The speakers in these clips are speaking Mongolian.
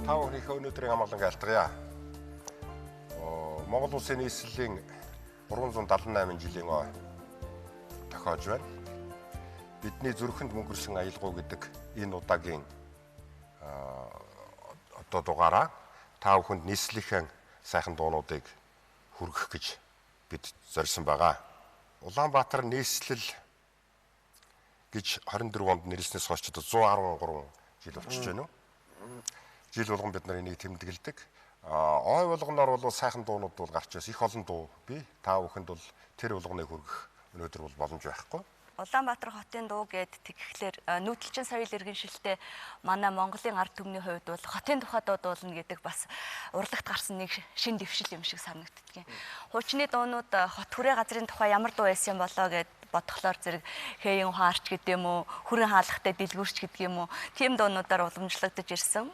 Та бүхнийхээ өнөөдрийн амгаланг айлтгая. Монгол Улсын нийслэлийн 378 жилийн ой тохиож байна. Бидний зүрхэнд мөнгөрсөн аялгау гэдэг энэ удаагийн одоо дугаараа та бүхэнд нийслэлийн сайхан дуунуудыг хүргэх гэж бид зорьсон байгаа. Улаанбаатар нийслэл гэж 24 онд нэрлснээс хойш 113 жил болчихж байна уу? Жил болгон бид нар энийг тэмдэглэдэг. Ой болгоноор бол сайхан дуунууд бол гарч байсан. Их олон дуу бий. Та бүхэнд бол тэр болгоныг хүргэх өнөөдөр бол боломж байхгүй. Улаанбаатар хотын дуу гэд тэгэхлээр нүүдэлчин соёл иргэншилтэй манай Монголын ард түмний хувьд бол хотын тухай дуу дуулна гэдэг бас урлагт гарсан нэг шин дэвшил юм шиг санагддаг. Хуучны дуунууд хот хүрээ газрын тухай ямар дуу байсан юм болоо гэд бодохлоор зэрэг хээйн хаарч гэдэг юм уу, хүрэн хаалгатай дэлгүүрч гэдэг юм уу, тийм дуунуудаар уламжлагдаж ирсэн.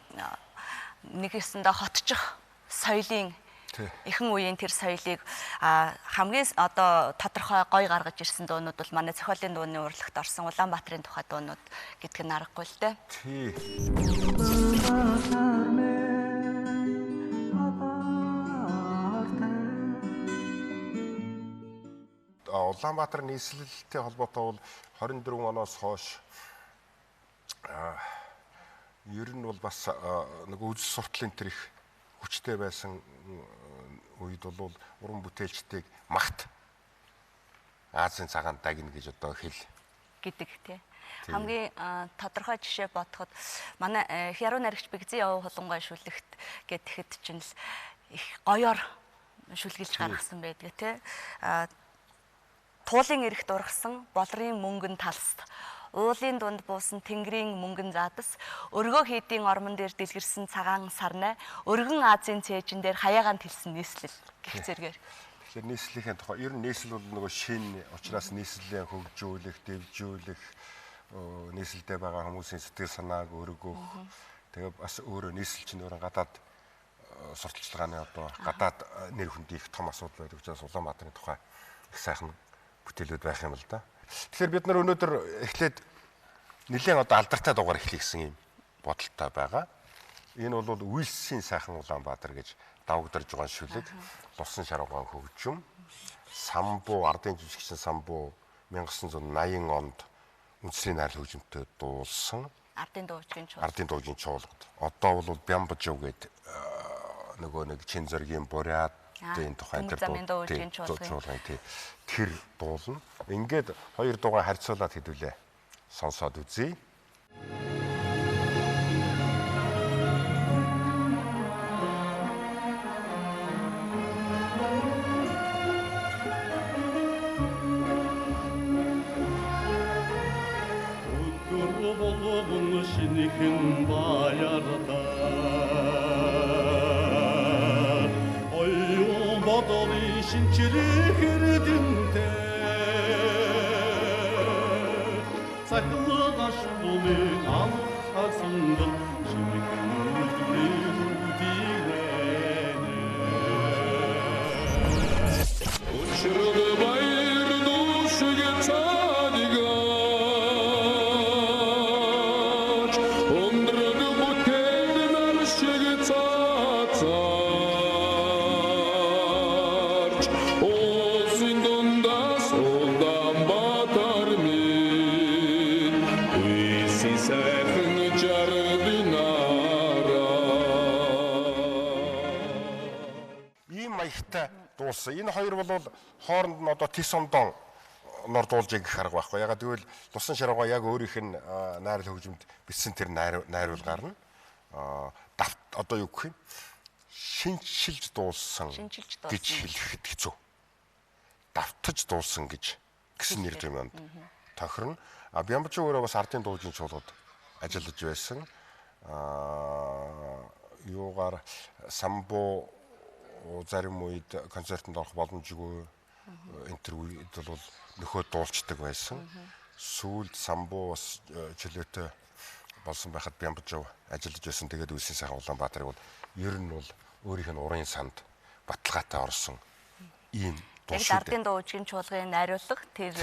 Нэг ёсондоо хотчих соёлын эхэн үеийн тэр соёлыг хамгийн одоо тодорхой гой гаргаж ирсэн дуунууд бол манай зохиолын дууны урлагт орсон Улаанбаатарын тухай дуунууд гэдг нь аргагүй л дээ. Тий. Улаанбаатар нийслэлтэй холбоотой бол 24 оноос хойш ер нь бол бас нөгөө үзэл суртлын тэр их хүчтэй байсан үед бол уран бүтээлчдийг магт Азийн цагаан дагна гэж одоо хэл гэдэг тий. Хамгийн тодорхой жишээ бодоход манай их яруу найрагч Бэгзэн Яваа хулангай шүлэгт гэхэд чинь л их гоёор шүлгэлж гаргасан байдаг тий. Туулын эрэгт ургасан болрын мөнгөн талст уулын дунд буусан тэнгэрийн мөнгөн задас өргөө хийдийн ормон дээр дэлгэрсэн цагаан сарнай өргөн Азийн цээжин дээр хаяагаан тэлсэн нийслэл гэх зэрэгээр. Тэгэхээр нийслэлийн тухай ер нь нийслэл бол нөгөө шин учраас нийслэлийн хөгжүүлэх, дэвжүүлэх, нийслэлдээ байгаа хүмүүсийн сэтгэл санааг өргөх. Тэгээ бас өөрөө нийслэл чинь өөрөө гадаад сурталчилгааны одоо гадаад нэр хүндийн их том асуудал байдаг учраас Улаанбаатарын тухай их сайхан бүтээлүүд байх юм л да. Тэгэхээр бид нар өнөөдөр эхлээд нэлээд одоо алдартай дугаар эхлэе гэсэн юм бодолтой байгаа. Энэ бол Уилсийн сайхан Улаанбаатар гэж давагдарж байгаа шүлэг, Лусан шарган хөгжим, Самбуу ардын жүжигчин Самбуу 1980 онд үндэсний найрал хөгжимтэй дуулсан ардын дуужгийн чуулга. Ардын дуужгийн чуулгад. Одоо бол Бямбажуу гээд нөгөө нэг чин зэргийн бурят энэ тухайн тэр чуулган тэр дуулна. Ингээд хоёр дуугаа харьцуулаад хэдүүлээ сонсоод үзье. Өдөр болгон шинэхэн баяртай оюун бодлын шинчлэх эрдэнтэй цахилгаан шулуун алхаг санган шинэхэн үлдгэрүүдийг нэ. Учрал баяр дүүшиг цадигач өндрөг бүтээн нар шиг цацаарч улсын дундаас Улаанбаатар минь Уйсын сайхан жаргалын. Ийм маягтай дуулсан. Энэ хоёр бол хооронд нь одоо тис ондон нор дуулж гэх арга байхгүй. Ягаад гэвэл Лусан шаргаа яг өөрийнх нь найрал хөгжимд бичсэн тэр найруулгаар нь давт одоо юу гэх юм шинчилж дуулсан гэж хэлэхэд хэцүү. Давтаж дуулсан гэж гэсэн нэр томьёонд тохирно. А Бямбажуу өөрөө бас ардын дуужийн чуулгад ажиллаж байсан. Юугаар Самбуу зарим үед концертанд орох боломжгүй энэ төр үед бол нөхөө дуулцдаг байсан. Сүүлд Самбуу бас чөлөөтэй болсон байхад Бямбажуу ажиллаж байсан. Тэгээд Үлсийн сайхан Улаанбаатарыг бол ер нь бол өөрийнх нь урын санд баталгаатай орсон ийм дуу Яг шүү дээ. ардын дуужгийн чуулгын найруулга тэр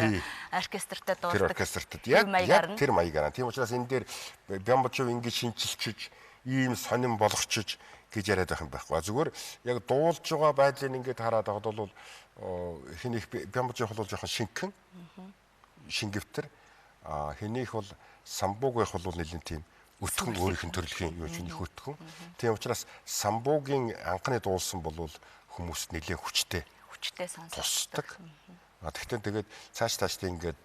оркестртэй Тэр дуулдаг. оркестртад яг тэр маягаар. Тийм учраас энэ дээр Бямбажуу ингэж шинчилчиж ийм сонин болгочиж гэж яриад байх юм байхгүй. Зүгээр яг дуулж байгаа байдлыг ингээд хараад байхад бол хинийх Бямбажих бол жоохон шингэн шингэвтер, хинийх бол самбуугийнх бол нэлээд тийм өтгөн өөрийнх нь төрөлхийн юу ч их өтгөн. Тийм учраас самбуугийн анхны дуулсан бол хүмүүс нэлээд хүчтэй сонсдог. Тэгтээ тэгээд цааш тааштай ингээд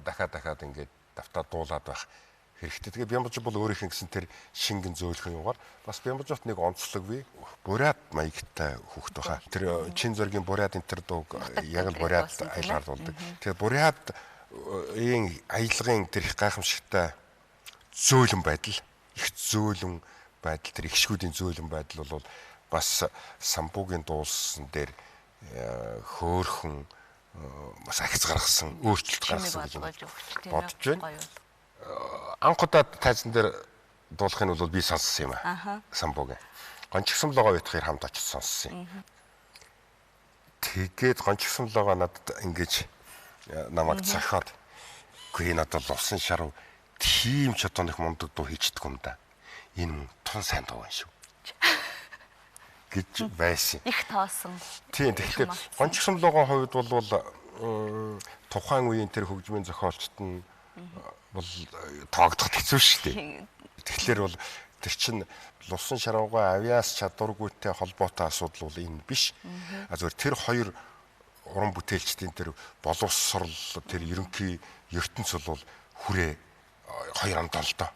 дахиад ингээд давтаад дуулаад байх хэрэгтэй. Тэгээ Бямбаж бол өөрийнх нь гэсэн тэр шингэн зөөлхөн юугаар бас Бямбажт нэг онцлог бий. Бурят маягтай хүүхэд баха. Тэр чин зөргийн бурят энэ төр дууг яг л бурят аялгаар дуулдаг. Тэгээ бурят ийм аялгын тэр их гайхамшигтай зөөлөн байдал, их зөөлөн байдал, тэр ихшгүүдийн зөөлөн байдал бол бас самбуугийн дуулсан дээр хөөхөн бас ахиц гаргасан, өөрчлөлт гаргасан гэж бодож байна. Анх удаа тайзан дээр дуулах нь бол би сонссон юм аа. Самбуугийн. Гончгсомлогоо битгаар хамт очиж сонссон юм. Тэгээд гончгсомлогоо надад ингэж намайг цохиод үгүй надад лувсан шарав тийм ч одоо нэг мундаг дуу хийчдэг юм да. Энэ тун сайн дуу юм шүү гэж байсан. Их тоосон. Тийм, тэгэхээр гончгсомлогоо хувьд бол тухайн үеийн тэр хөгжмийн зохиолчт нь бол тоогдоход хэцүү шүү дээ. Тэгэхээр бол тэр чинь лувсан шаравгаа авиас чадваргүйтэй холбоотой асуудал бол энэ биш. А зүгээр тэр хоёр уран бүтээлчдийн тэр боловсрол тэр ерөнхий ертөнц бол хүрээ хоёр амдаа л доо.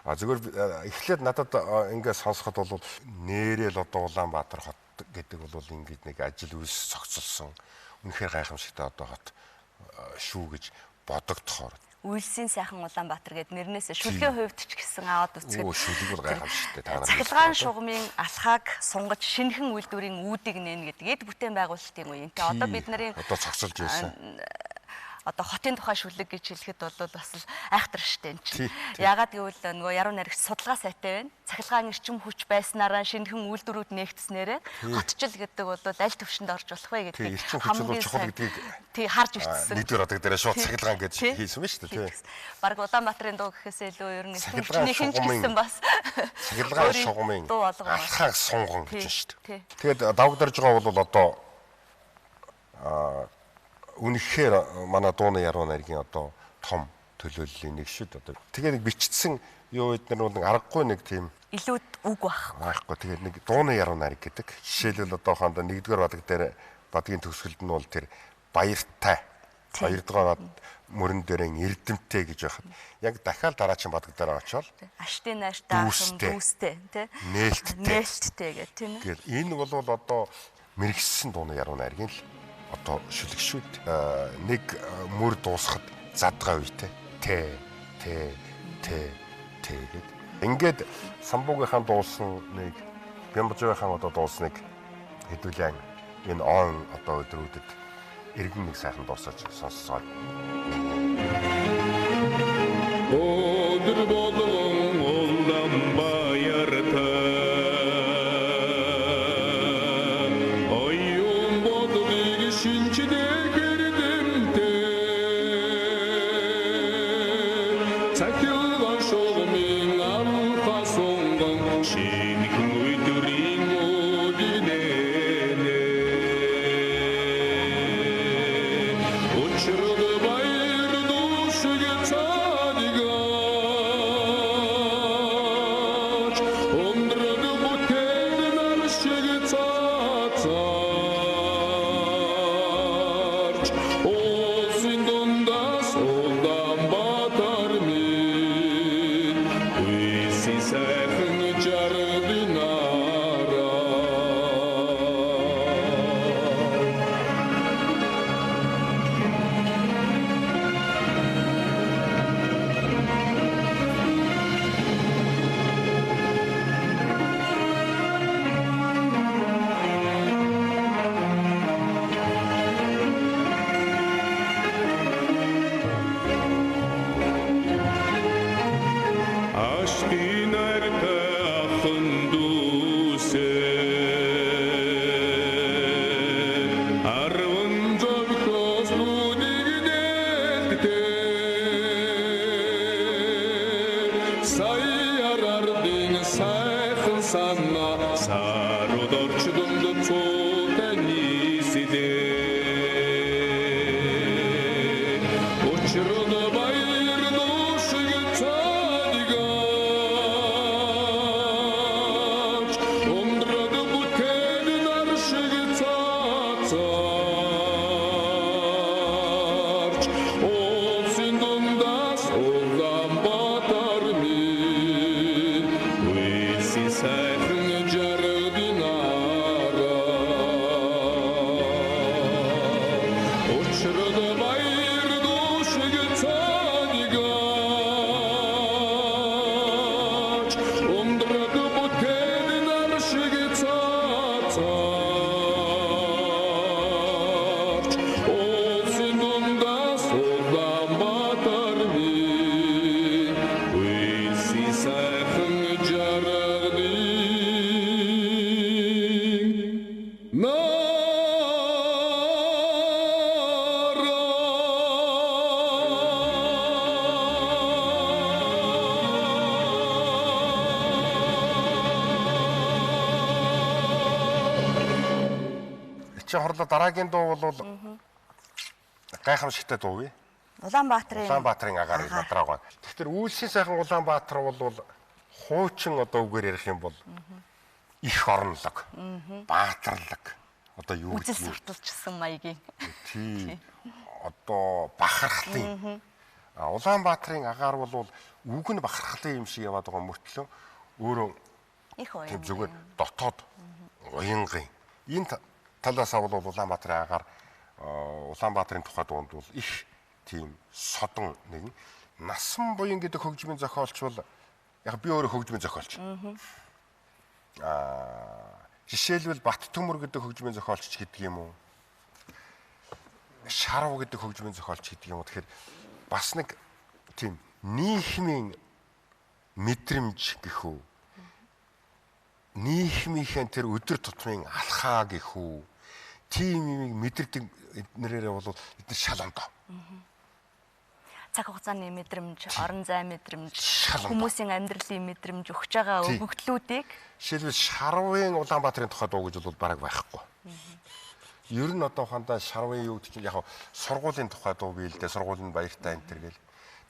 А зүгээр эхлээд надад ингээд сонсоход бол нэрэл одоо Улаанбаатар хот гэдэг бол ингээд нэг ажил үйлс цогцолсон үнэхээр гайхамшигтай одоо хот шүү гэж бодогдохоор Үйлсийн сайхан Улаанбаатар гэд нэрнээс шүлгийн хувьд ч гэсэн аваад үзэхэд шүлэг бол гайхамшигтай. Та нар цахилгаан шугамын алхааг сунгаж шинэхэн үйлдвэрийн үүдийг нээн гэдэг эд бүтээн байгуулалтын үе. Тэ одоо бид нарын одоо цогцолж байсан. Одоо хотын тухай шүлэг гэж хэлэхэд бол бас л айхтар штэ энэ чинь. Яагаад гэвэл нөгөө яруу найрагч судалгаа сайтай байна. Цахилгаан эрчим хүч байснараа шинэхэн үйлдвэрүүд нээгдснээрээ хотчил гэдэг бол аль төвшөнд орж болох вэ гэдгийг хамгийн чухал гэдгийг тий харж ирсэн. Нэгдүгээр одог дээр шууд цахилгаан гэж хийсэн байна шүү дээ. Бараг Улаанбаатарын дуу гэхээсээ илүү ер нь эрчим хүчнийхэн ч гэсэн бас цахилгаан шугамын алхааг сунган гэж шүү дээ. Тэгээд давагдарж байгаа бол одоо үнэхээр манай дууны яруу найргийн одоо том төлөөллийн нэг шүү дээ. Тэгээ нэг бичсэн юу эднэр бол нэг аргагүй нэг тийм илүү үг байхгүй. Тэгээ нэг дууны яруу найраг гэдэг. Жишээлбэл одоо хондоо нэгдүгээр бадаг дээр бадгийн төгсгөлд нь бол тэр баяртай. Хоёрдугаар мөрөн дээрэн эрдэмтэй гэж байхад яг дахиад дараачин бадаг дээр очиод аштын найртай ахын дүүстэй тий нээлттэй гэх тийм ээ. Гэл энэ бол одоо мэрэгссэн дууны яруу найргийн л одоо шүлэг шүү дээ. Нэг мөр дуусахад задгаа үетэй. Тэ тэ тэ тэ гэд. Ингээд самбуугийнхаа дуулсан нэг Бямбажийнхаа одоо дуулсныг хэдүүлэн энэ он одоо өдрүүдэд эргэн нэг сайхан дуусаж сонссоо. Өдөр болгон Улаанбаяртай оюун бодлыг шинждэг эрдэмтэй цахилгаан шугамын алхаа сунган шинэхэн өдрийн үдинэ учрал баяр дүүшиг цадгач өндрөг бүтээн нар шиг цацаарч улсын дундаас Улаанбаатар минь үйлсийн сайхан жаргалнараа. Аштын нартай ахын санаа сарууд орчдонд цуутай нийслээ. Учрал баяр дуу шиг цадгач ундраг бүтээн нар шиг цацарч улсын дундаас Улаанбаатар минь үйлсийн сайхан жаргадын араа. Учрал баяр дуу шиг цадгач ундраг бүтээн нар шиг цацарч улсын дундаас Улаанбаатар минь үйлсийн сайхан жаргадын нараа. Чи хорлоо дараагийн дуу бол гайхамшигтай дуу бий. Улаанбаатарын Улаанбаатарын агаар гэж Бадрууган. Тэгэхээр үйлсийн сайхан Улаанбаатар бол хуучин одоо үгээр ярих юм бол их оронлог, баатарлаг одоо юу үзэл гэдэг юм сурталчилсан маягийн. тий одоо бахархлын. Улаанбаатарын агаар бол үг нь бахархлын юм шиг яваад байгаа мөртлөө өөрөө Их уян. тийм зүгээр дотоод уянгын. Энэ талаас бол Улаанбаатарын агаар Улаанбаатарын тухай дуунд бол их тийм содон нэгэн Насан буян гэдэг хөгжмийн зохиолч бол яг би өөрөө хөгжмийн зохиолч. Жишээлбэл Баттөмөр гэдэг хөгжмийн зохиолч ч гэдэг юм уу? Шарв гэдэг хөгжмийн зохиолч гэдэг юм уу? Тэгэхээр бас нэг тийм нийгмийн мэдрэмж гэх үү? Нийгмийнхээ тэр өдөр тутмын алхаа гэх үү? Тийм юмыг мэдэрдэг эднэрээрээ бол эдгээр шал ондоо. Цаг хугацааны мэдрэмж, орон зай мэдрэмж, Шал ондоо. хүмүүсийн амьдралын мэдрэмж өгч байгаа Тий. өгөгдлүүдийг Жишээлбэл Шарвын Улаанбаатарын тухай дуу гэж бол бараг байхгүй. Ер нь одоо хандаа Шарвын юу гэдэг чинь яг сургуулийн тухай дуу бий л дээ, сургуулийн баяртай энэ төр гэл.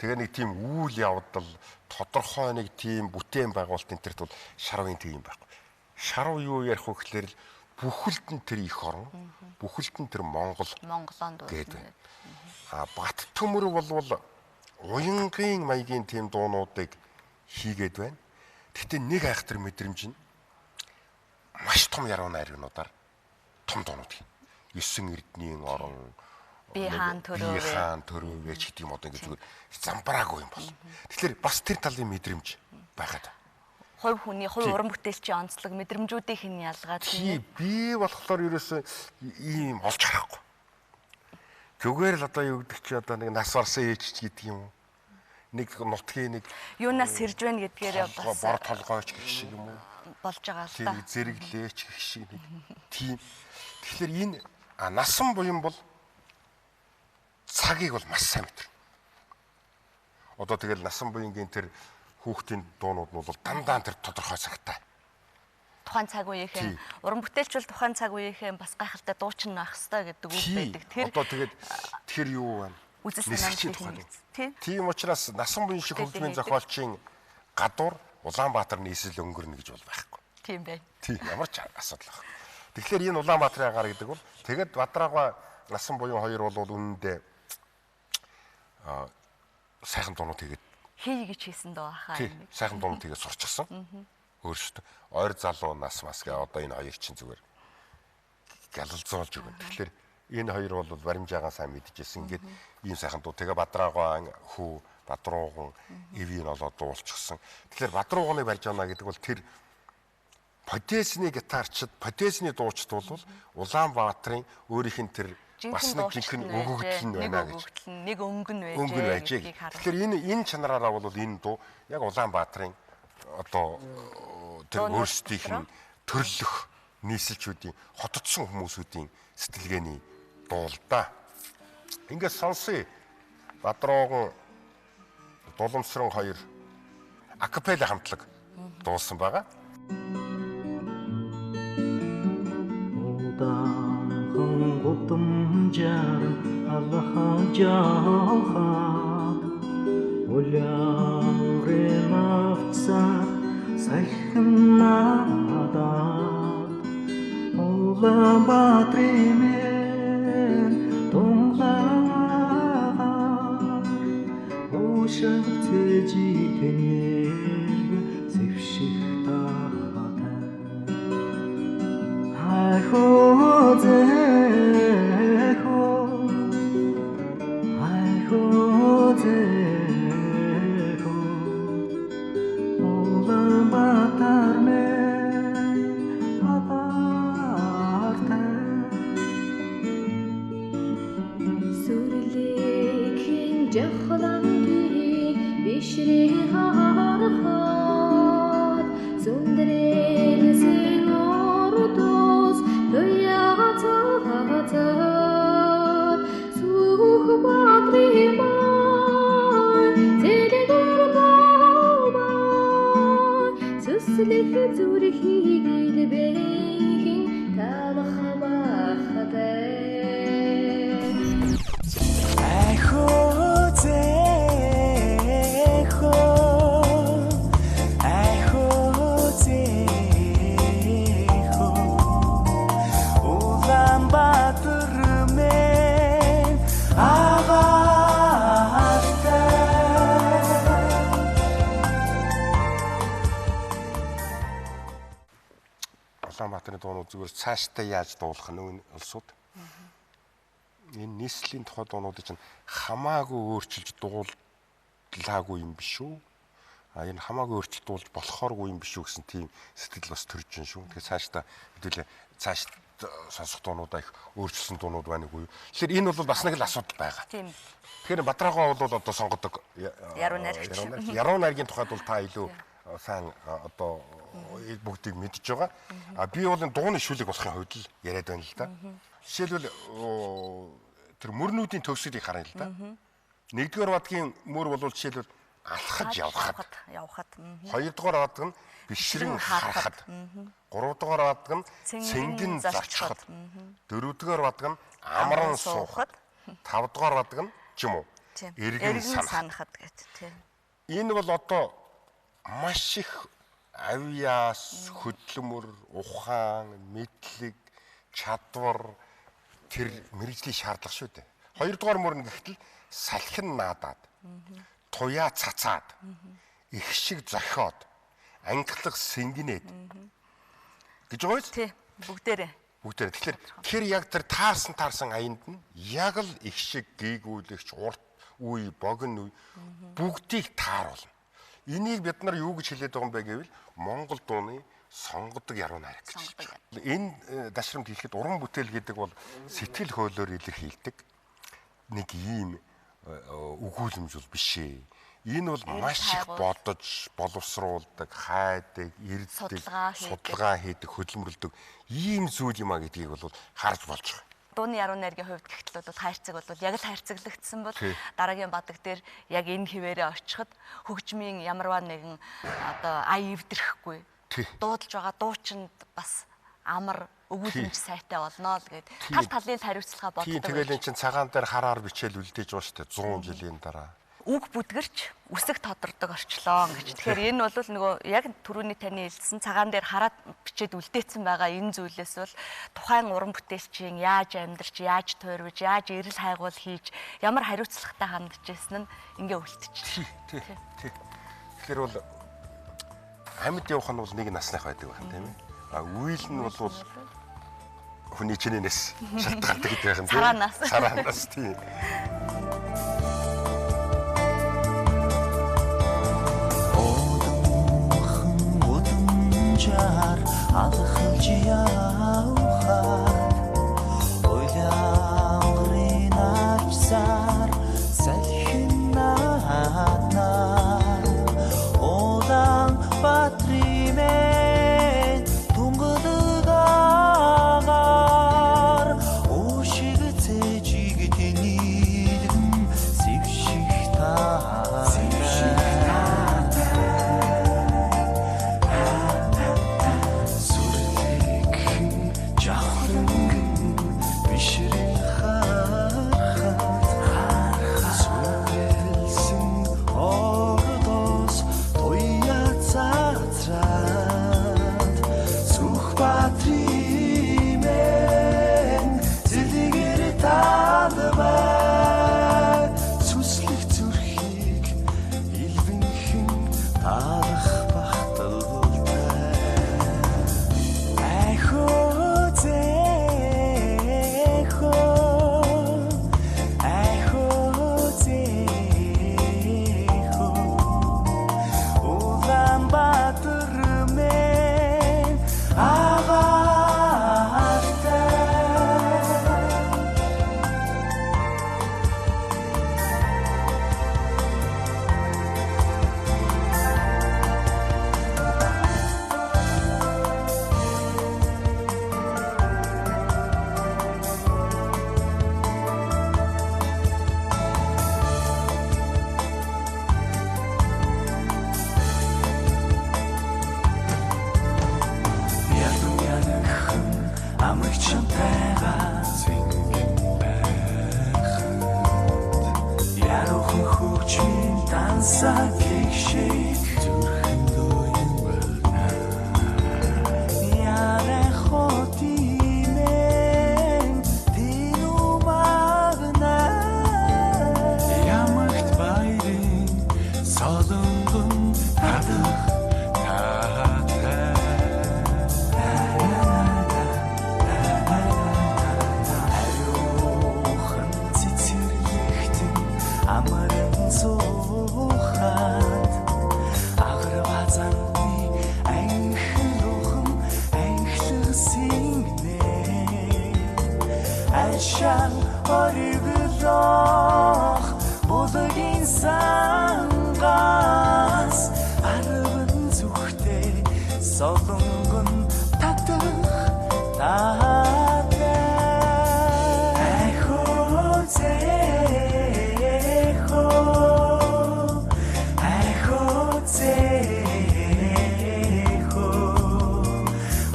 Тэгээ нэг тийм үйл явдал, тодорхой нэг тийм бүтээн байгуулалт энэ төрт бол Шарвын тийм байхгүй. Шарв юу ярих вэ гэхлээр л бүхэлд нь тэр их орон, бүхэлд нь тэр Монгол Монголонд гээд байна. байна. А Баттөмөр болвол уянгийн маягийн тийм дуунуудыг хийгээд байна. Гэхдээ нэг айхтар мэдрэмж нь маш том яруу найрагнуудаар том дуунууд хийнэ. Есөн эрдэнийн орон, Би хаан төрөөвөө. Би хаан төрөөвөө ч гэдэг юм одоо ингэ зүгээр замбраагүй юм бол. Тэгэхээр бас тэр талын мэдрэмж байгаад байна. Хувь хүний, хувь Тий. уран бүтээлчийн онцлог мэдрэмжүүдийн хин ялгаад Тий, би болохоор ерөөсөө ийм олж харахгүй. Зүгээр л одоо юу гэдэг чи одоо нэг нас барсан ээж ч гэдэг юм уу? Нэг нутгийн нэг юунаас сэрж байна гэдгээрээ бас бор толгойч гэх шиг юм уу? болж байгаа л Тийм та. нэг зэрэглээч гэх шиг нэг тийм. Тэгэхээр энэ насан буян бол цагийг бол маш сайн мэдэрнэ. Одоо тэгэл насан буянгийн тэр хүүхдийн дуунууд нь бол дандаа тэр тодорхой цагтай. Тухайн цаг үеийнхэн Тий. уран бүтээлч бол тухайн цаг үеийнхэн бас гайхалтай дуучин байх ёстой гэдэг үг Тий. байдаг. Тэр Одоо тэгээд тэр юу байна? үзэл Нисгчийн санааны тухай дуу. тий. Тийм учраас насан буян шиг Бүтээлээ хөгжмийн хийдэг. зохиолчийн гадуур Улаанбаатар нийсэл өнгөрнө гэж бол байхгүй. Тийм байна. Тийм ямар ч асуудал байхгүй. Тэгэхээр энэ Улаанбаатарын агаар гэдэг бол тэгэд Бадраагаа насан буян хоёр бол үнэндээ сайхан дуунууд хийгээд Хий гэж хийсэн дуу ахаа. тий сайхан дуунууд хийгээд сурчсан. Өөрсдөө ойр залуу нас мас гэ одоо энэ хоёр чинь зүгээр галалзуулж өгнө. Тэгэхээр энэ хоёр бол баримжаагаа сайн мэдчихсэн. Ингээд ийм сайхан дуу. Тэгээ Бадраагаан хүү Бадрууган эвийг олоод дуулчихсан. Тэгэхээр Бадрууганы барьж авна гэдэг бол тэр Подесны гитарчд, Подесны дуучид бол Улаанбаатарын өөрийнх нь тэр бас нэг жинхэнэ өгөгдөл нь байна Нэг гэж. өгөгдөл нь, нэг өнгө нь байжээ. Өнгө нь байжээ. гэдгийг харуулна. Тэгэхээр энэ чанараараа бол энэ дуу яг Улаанбаатарын одоо тэр Дуунууд өөрсдийнх нь төрлөх нийсэлчүүдийн хотодсон хүмүүсүүдийн сэтгэлгээний дуу л да. Ингээд сонсъё. Бадрууган Дуламсран хоёр акапелла хамтлаг дуулсан байгаа. Удамжаар алхаж явхад улаанрын авцаар салхин надад Улаанбаатарын минь тунгалаагаар уушиг цэжиг тэнэлг зэвших тахатай Хайхуу зэхүү хайхуу зэхүү Улаанбаатар минь агаартай. Сүрлэгхэн жахлангийн бишрийн харахад зүндрэлсэн ордос туяцаад Сүхбаатрын маань зэлгэр болбай зүслэх зүрхийг илбэхэн талах бахтай. Айхуу зэхүү айхуу зэхүү Улаанбаатар минь агаартай. Улаанбаатарын дуунууд зүгээр цаашдаа яаж дуулах нь энэ улсууд. Энэ нийслэлийн тухай дуунуудыг чинь хамаагүй өөрчилж дуулаагүй юм биш үү? А энэ хамаагүй өөрчилж дуулж болохооргүй юм биш үү гэсэн тийм сэтгэл бас төрж ин шүү. Тэгэхээр цаашдаа хэдүүлээ цааш сонсох дуунуудаа их өөрчилсөн дуунууд байна үгүй юу? Тэгэхээр энэ бол бас нэг л асуудал байгаа. Тийм. Тэгэхээр Бадраага бол одоо сонгодог Яруу найрагч. Яруу найргийн тухайд бол та илүү сайн одоо бүгдийг мэдж байгаа. А би бол энэ дууны шүлэг болохын хувьд л яриад байна л да. Жишээлбэл тэр мөрнүүдийн төгсгөлийг харъя л да. Нэгдүгээр бадгийн мөр бол жишээлбэл алхаж явхад, явхад. Хоёрдугаар бадаг нь бишрэн харахад, гуравдугаар бадаг нь цэнгэн зорчход, дөрөвдүгээр бадаг нь амран суухад, тавдугаар бадаг нь ч юм уу эргэн санахад гэт тийм. Энэ бол одоо маш их авьяас, хөдөлмөр, ухаан, мэдлэг, чадвар тэр мэргэжлийн шаардлага шүү дээ. Хоёрдугаар мөр нь гэхтэл салхин наадаад, туяа цацаад, их шиг зохиод, ангилах сэнгэнээд гэж байгаа биз? Тий, бүгдээрээ. Бүгдээрээ. Тэгэхээр тэр яг тэр таарсан аянд нь яг л их шиг гийгүүлэгч, урт үе, богино үе бүгдийг тааруулна. Энийг бид нар юу гэж хэлээд байгаа юм бэ гэвэл Монгол дууны сонгодог яруу найраг гэж. Энэ дашрамд хэлэхэд уран бүтээл гэдэг бол сэтгэл хөдлөөр илэрхийлдэг нэг ийм өгүүлэмж бол биш ээ. Энэ бол маш их бодож, боловсруулдаг, хайдаг, ирддэг, судалгаа хийдэг, хөдөлмөрлөдөг ийм зүйл юм а гэдгийг бол харж болж байгаа. Дууны яруу найргийн хувьд гэхтэл бол хайрцаг бол яг л хайрцаглагдсан бол дараагийн бадаг дээр яг энэ хിവэрээ очиход хөгжмийн ямарваа нэгэн одоо ая эвдрэхгүй дуудалж байгаа дуучинд бас амар өгүүлэмж сайтай болно л гэд тал талын хариуцлага боддог. Тэгэл эн чинь цагаан дээр хараар бичээл үлдээж байгаа шүү дээ 100 жилийн дараа. Үг бүдгэрч үсэг тодордог орчлоо гэж. Тэгэхээр энэ бол нөгөө яг түрүүний таны хэлсэн цагаан дээр хараад бичээд үлдээсэн байгаа энэ зүйлээс бол тухайн уран бүтээлчийн яаж амьдрч, яаж туйрвж, яаж эрэл хайгуул хийж, ямар хариуцлагатай хандж байсан нь ингээ үлдчихлээ. Тий. Тэгэхээр бол амьд явах нь бол нэг насных байдаг байх юм тийм ээ. А үйл нь бол хүний чинээс шалтгаалдаг гэдэг юм тийм. Цараанаас. Цараанаас тийм. Удамжаар алхалж явхад уйлангарын авчсаар салхин нааднаа Улаанбаатарын минь тунгалгаар уушиг цэжиг тэнийдэн зэвших таа Сүрлэгхэн жавхлангийн Намайг чамтайгаа цэнгэн байхад яруухан хөгжмийн дансаа гихшиг зүрхэнд уян байна. Ярай хотын тэнүмагна ямагт баярын солонгон татах таатай. Ариухан цэцэрлэгтэн амаран суухад агрва занны анхлуухан анхлах сингнэ альшан ориглох булгийн сангаас арван зүгтээ солонгон татах таатай. Ахоо зэхөө ахоо зэхөө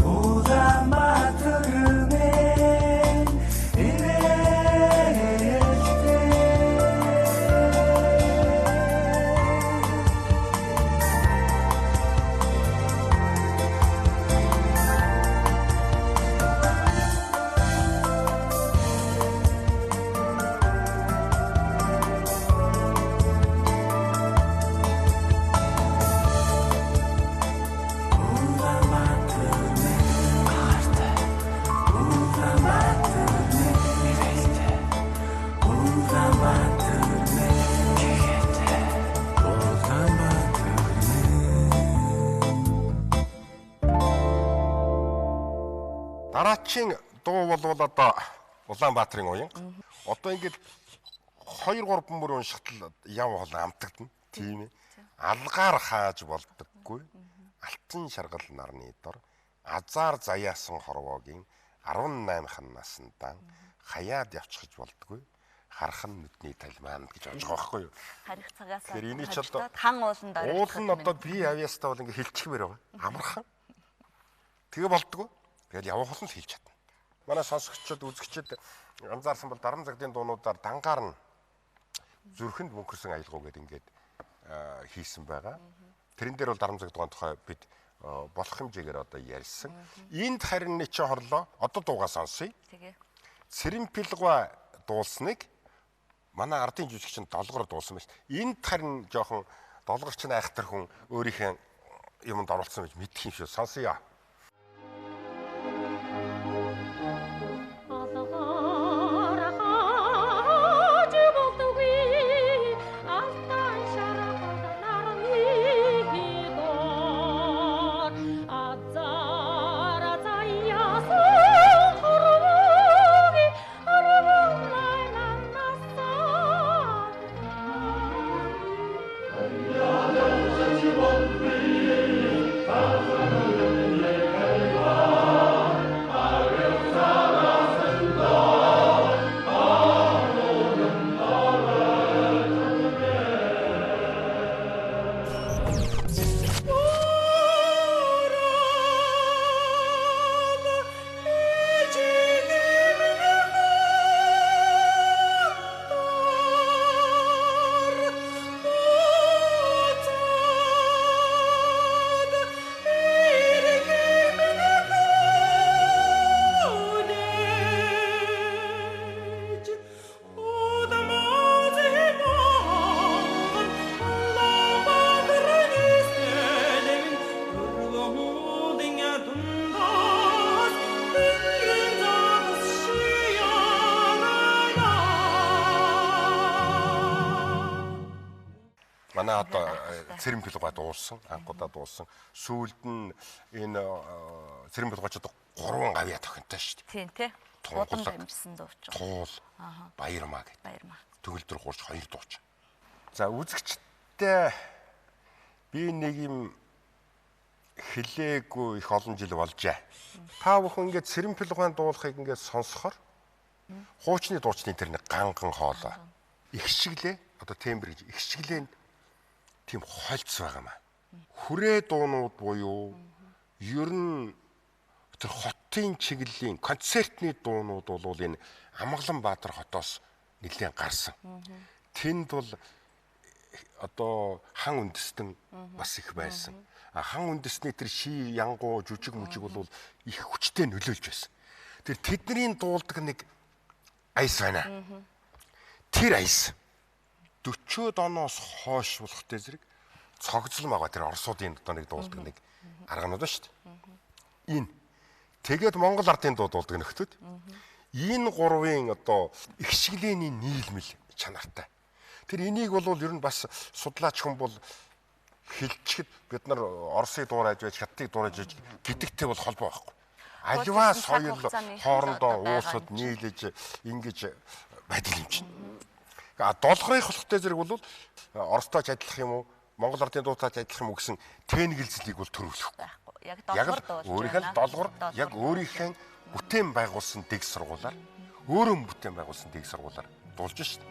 Улаанбаатар мэн инээлтэй. Улаанбаатар мэн гаартай, Улаанбаатар мэн инээлтэй, Улаанбаатар мэн гэгээтэй, Улаанбаатар мэн. Дараачийн дуу болвол одоо Улаанбаатарын уянга. Одоо ингээд 2 3 мөр уншихад яв хоол амтагдана. Тийм ээ. Алгаар хааж болдоггүй. Алтан шаргал нарны дор азар заяасан хорвоогийн 18 хан насандаан хаяад явчихж болдоггүй. Хархан нүдний талмаан гэж болж байгаа байхгүй юу? Харих цагаас Тэгэхээр энийг ч одоо хан ууланд уул нь одоо би авьяастай бол ингээ хилчихмээр байгаа. Амархан. Тэгээ болдгоо. Тэгэл явах нь л хэлж чадна. Манай сонсогчид, үзэгчид анзаарсан бол дарам загдын дуунуудаар дангаар нь зүрхэнд мөнхөрсөн аялгау гэдэг ингээд хийсэн байгаа. Тэрэн дээр бол дарам загдгоон тухай бид болох хэмжээгээр одоо ярьсан. Энд харин нэг чи хорлоо. Одоо дуугаа сонсъё. Тэгээ. Цэрэмпилгва дуулсныг манай ардын жүжигчин долгор дуулсан байж. Энд харин жоохон долгорч нь айхтар хүн өөрийнхөө юмд оруулсан байж мэдх юм шүү. Сонсъё. Алгаар хааж болдоггүй алтан шаргал нарны дор азар заяасан хорвоогийн 18 насаар. Манай одоо Цэрэмпилгва дуулсан, анхудаа дуулсан. Сүүлд нь энэ Цэрэмпилгва ч одоо 3 гавьяа тохинтой шүү дээ. Тийм тий. Тунгалаг. Удам дамжсан дууч. Туул, Баярмаа гэдэг. Баярмаа. Төгөлдөр хуурч 2 дууч. За үзэгчдээ би нэг юм хэлээгүй их олон жил болжээ. Та бүхэн ингээд Цэрэмпилгван дуулахыг ингээд сонсохоор хуучны дуучны тэр нэг ганган хоолой их шиглээ одоо тембр гэж их шиглээнд тийм хольц байгаа маа. Хүрээ дуунууд буюу ер нь Тэр хотын чиглэлийн концертны дуунууд бол энэ Амгаланбаатар хотоос нэлээд гарсан. Тэнд бол одоо хан үндэстэн бас их байсан. Хан үндэсний тэр ши янгуу жүжиг мүжиг бол их хүчтэй нөлөөлж байсан. Тэр тэдний дуулдаг нэг аяс байна. Тэр аяс 40-од оноос хойш болохтой зэрэг цогцлон байгаа тэр Оросуудын одоо нэг дуулдаг нэг арганууд ба шүү дээ. Энэ тэгээд Монгол ардын дуу дуулдаг нөхдүүд. Энэ гурвын одоо ихшиглээний нийлмэл чанартай. Тэр энийг бол ер нь бас судлаач хүн бол хэлчихэд бид нар Оросыг дуурайж байж, Хятадыг дуурайж байж гэдэгтэй бол холбоо байхгүй. Аливаа соёл хоорондоо уусад нийлэж ингэж байдаг юм чинь. А долгорын болохтой зэрэг бол Оростой ч адилах юм уу, Монгол ардын дуутай ч адилах юм уу гэсэн тэнэгэлзлийг бол төрүүлэхгүй. Яг долгор дуулж өөрийнх нь долгор яг өөрийнх нь бүтээн байгуулсан дэг сургуулаар өөрөө бүтээн байгуулсан дэг сургуулаар дуулж шít.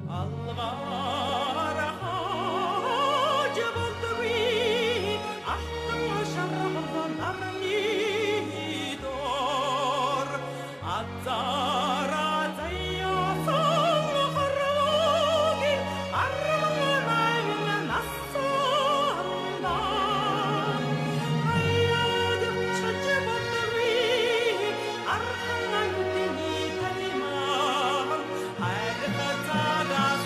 Алгаар хаж болдгүй алтан шаргал нарны дор азара заяасан хорвогийн 18 насанда хаяад чаж болдгүй архан антины танимаар хайртай цагаас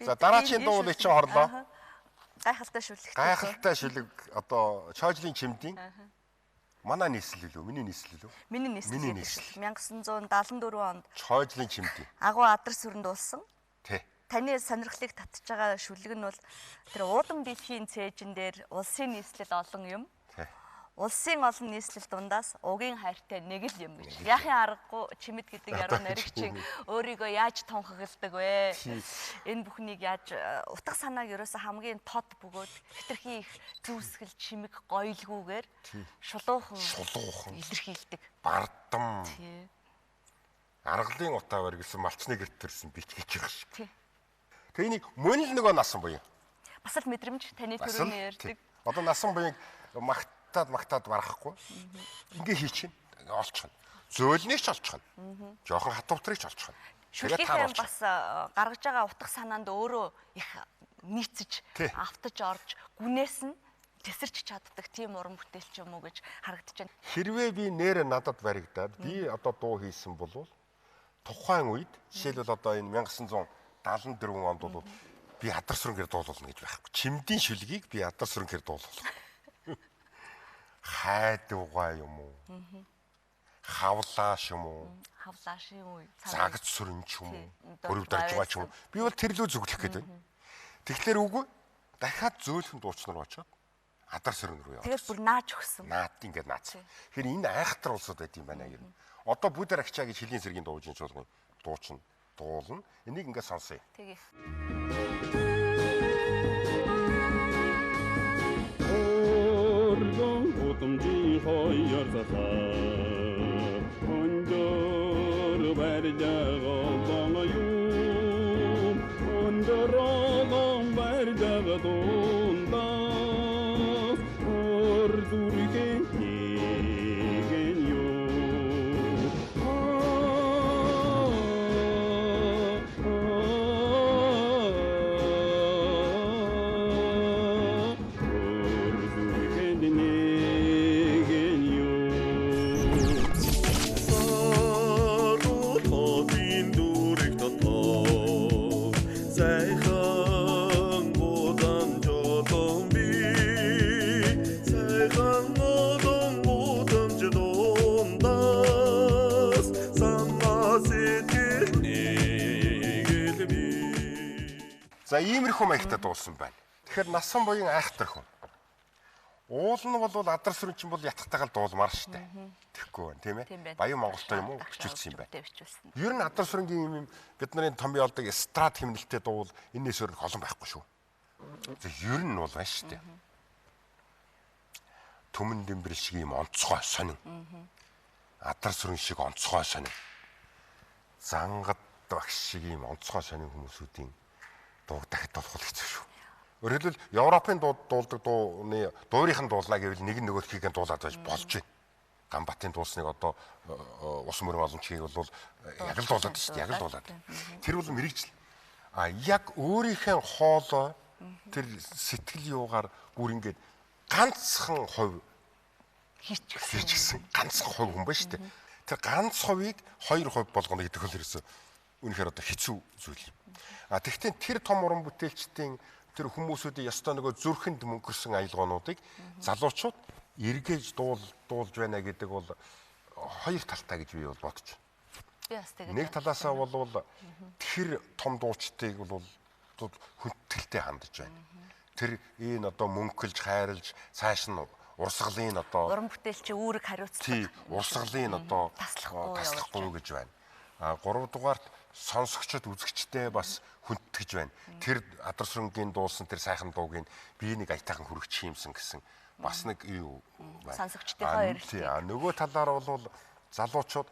За дараачийн дуу бол ичин хорлоо. Гайхалтай шүлэг. Гайхалтай шүлэг одоо Чойжлын чимдийн манай нийслэл үү? Миний нийслэл үү? Миний нийслэл. 1974 онд Чойжлын чимдийн агуу адар сүрэнд уулсан. Тий. Таны сонирхлыг татж байгаа шүлэг нь бол тэр уудам дэлхийн цээжин дээр улсын нийслэл олон юм. Тий. Улсын олон нийслэл дундаас угийн хайртай нэг л юм гэж. Яахын аргагүй чимэд гэдэг яруу найрагчийн өөрийгөө яаж тунхагладаг вэ? Энэ бүхнийг яаж утга санааг ерөөсө хамгийн тод бөгөөд хэтэрхий их зүүсгэл чимэг гоёлгүйгээр шулуухан илэрхийлдэг. Бардам. Аргалын утаа барьсан малчны гэрт төрсэн бич гэж байгаа шиг. Тэнийг мөн л нөгөө насан буян. Бас л мэдрэмж таны төрөний ярьдаг. Одоо насан буянг магтаад барахгүй. Ингээ хийчихнэ. Олчихно. Зөөлнийг ч олчихно. Жохон хатуутарыг ч олчихно. Шүлгийнхээ бас гаргаж байгаа утга санаанд өөрөө их нийцэж, автаж орж, гүнээс нь тесэрч чаддаг тийм уран бүтээлч юм уу гэж харагдаж байна. Хэрвээ би нэр надад баригдаад би одоо дуу хийсэн бол тухайн үед жишээлбэл одоо энэ 1974 онд бол би адар сүрэнгээр дуулуулна гэж байхгүй. Чимдийн шүлгийг би адар сүрэнгээр дуулуулна. Хайдугай юм уу? Хавлааш юм уу? Хавлааш юм уу? Загц сүрэн ч юм уу? Өрөв даржгаа ч юм уу? Би бол тэрлүү зүглэх гээд байна. Тэгэхээр үгүй дахиад зөөлхөн дуучнаар очоод адар сүрэн рүү яваа. Тэгээд бүр нааж өгсөн. Наад ингээд наацсан. Тэгэхээр энэ айхтар улсууд байт юм байна ер нь. Одоо бүгд арагчаа гэж хөлийн сэргийн дуужийн чуулган дуучин дуулна. Энийг ингээд сонсъё. Тэгээ. Удамжийн хоёр залаа өндөр барьдаг олон юм өндөр олон барьдаг дундаас өр зүрхэн нэгэн юм өр зүрхэн нэгэн юм. Саруу хотын дүрэг дотор сайхан гудамж олон би сайхан олон гудамж дундаас самаа сэтгэл нэг л би. За иймэрхүү маягтай дуулсан байна. Тэгэхээр насан буян айхтар хүн. Уул нь бол адар сүрэн чинь бол ятгатайгаал дуулмаар штэ. Тэгэхгүй байна тийм ээ. Баян Монголтой юм уу бичүүлсэн юм байна. Ер нь адар сүрэнгийн юм бид нарын томьёо олдог эстрад хэмнэлтэд дуул энэс өөр олон байхгүй шүү. За ер нь бол байна штэ. Түмэн дэмбэрэл шиг юм онцгой сонин. Адар сүрэн шиг онцгой сонин. Зангад багш шиг юм онцгой сонин хүмүүсүүдийн дууг дахид дуулах хэцүү шүү. Өөрөөр хэлбэл Европын дуулдаг дууны дуурийнх нь дуулна гэвэл нэг нь нөгөөхийг нь дуулаад байж болж байна. Ганбатын дуулсныг одоо ус мөрөн боломжийг бол яг л дуулаад шүү дээ. Яг л дуулаад. Тэр бол мэрэгжил. А яг өөрийнхөө хоолой тэр сэтгэл юугаар бүр ингээд ганцхан хувь хийчихсэн. Ганцхан хувь хүн байна шүү дээ. Тэр ганц хувийг 2% болгоно гэдэг нь ерөөсөө үнэхээр одоо хэцүү зүйл. А тэгвэл тэр том уран бүтээлчдийн тэр хүмүүсүүдийн ёстой нөгөө зүрхэнд мөнгөрсөн аялгоонуудыг залуучууд эргээж дуулж байна гэдэг бол хоёр талтай гэж би бол бодож байна. Би бас тэгэж. Нэг талаасаа бол тэр том дуучдыг бол хүндэтгэлтэй хандаж байна. Тэр энэ одоо мөнхөлж хайрлж цааш нь урсгалын одоо уран бүтээлчийн үүрэг хариуцлага. Тий, урсгалын одоо таслахгүй гэж байна. А 3 дугаарт сонсогчд үзэгчтэй бас хүндэтгэж байна. Тэр адар сүрэнгийн дуулсан тэр сайхан дууг нь би нэг аятайхан хүрэгчих юмсан гэсэн бас нэг юу байна. Сонсогчдынхоо эрэлтийг. А нөгөө талаар бол залуучууд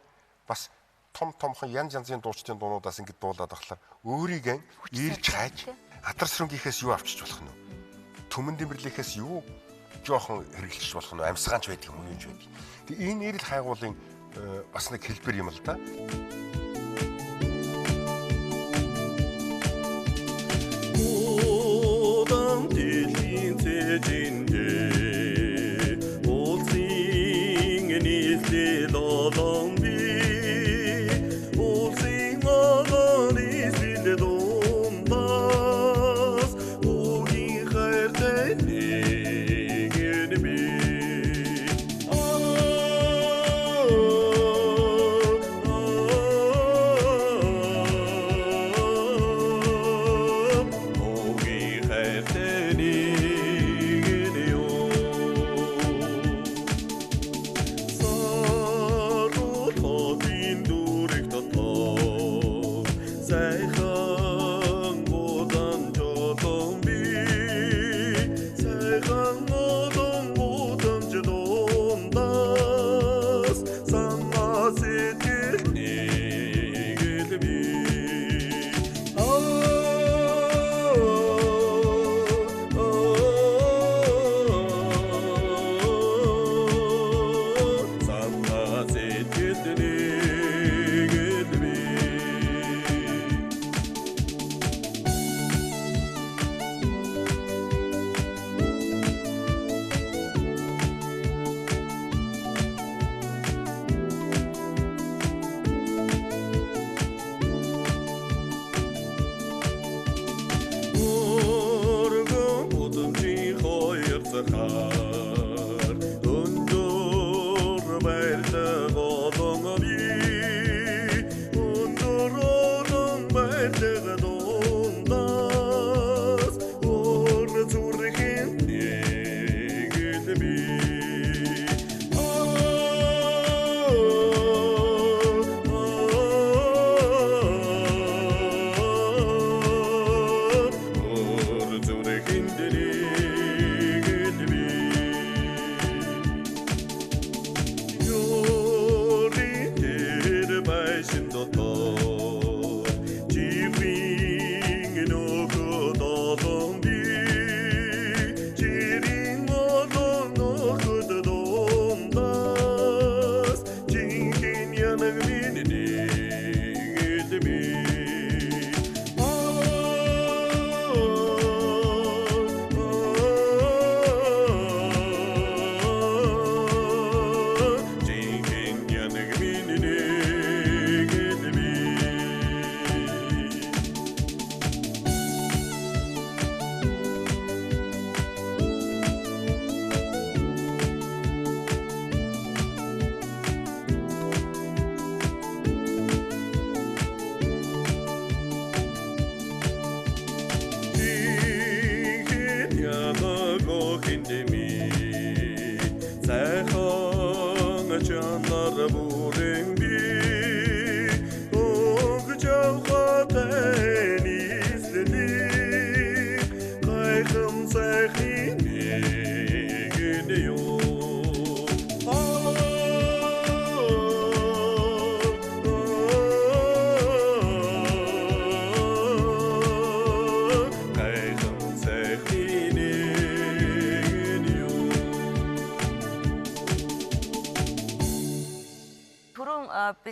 бас том томхон янз янзын дуучдын дуунуудаас ингэж дуулаад ахлаар өөрийгөө ирж хайж адар сүрэнгийнхээс юу авчиж болох нь вэ? Түмэн дэмбэрлийнхээс юу жоохон хэрэглэж болох нь амьсгаанч байдаг юм уу юм ч байдаг. Тэг энэ эрэл хайгуулын бас нэг хэлбэр юм л да. Удам дэлхийн цэжиндээ улсын нийслэл олон би улсын олон нийслэл дундаас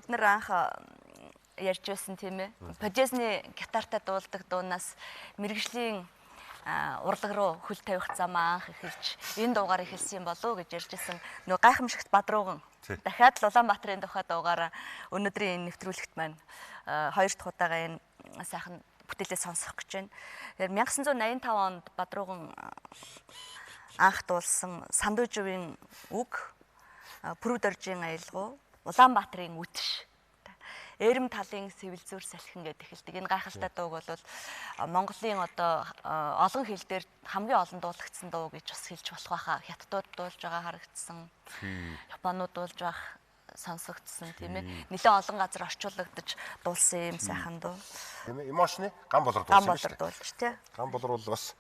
бид нар анх ярьж байсан тийм ээ. Подезны гитартай дуулдаг дуунаас мэргэжлийн урлаг руу хөл тавих замаа анх эхэлж энэ дуугаар эхэлсэн юм болов уу гэж ярьж байсан. Нөгөө гайхамшигт Бадрууган. Дахиад л Улаанбаатарын тухай дуугаараа өнөөдрийн энэ нэвтрүүлэгт маань хоёр дахь удаага энэ сайхан бүтээлээ сонсох гэж байна. Тэгэхээр 1985 онд Бадрууган анх дуулсан Сандууживын үг, Пүрүдоржийн аялгау, Улаанбаатарын үтш, Эрэм талын сэвэл зүр салхин гэдэг эхэлдэг. Энэ гайхалтай дууг бол Монголын одоо олон хэл дээр хамгийн олон дуулагдсан дуу гэж бас хэлж болох байхаа. Хятадууд дуулж байгаа харагдсан. Японууд дуулж байх сонсогдсон тийм ээ. Нэлээд олон газар орчуулагдаж дуулсан юм сайхан дуу. Тийм ээ. Эмошны гам болор дуулсан юм шүү дээ. Гам болор дуулж тий. Гам болор бол бас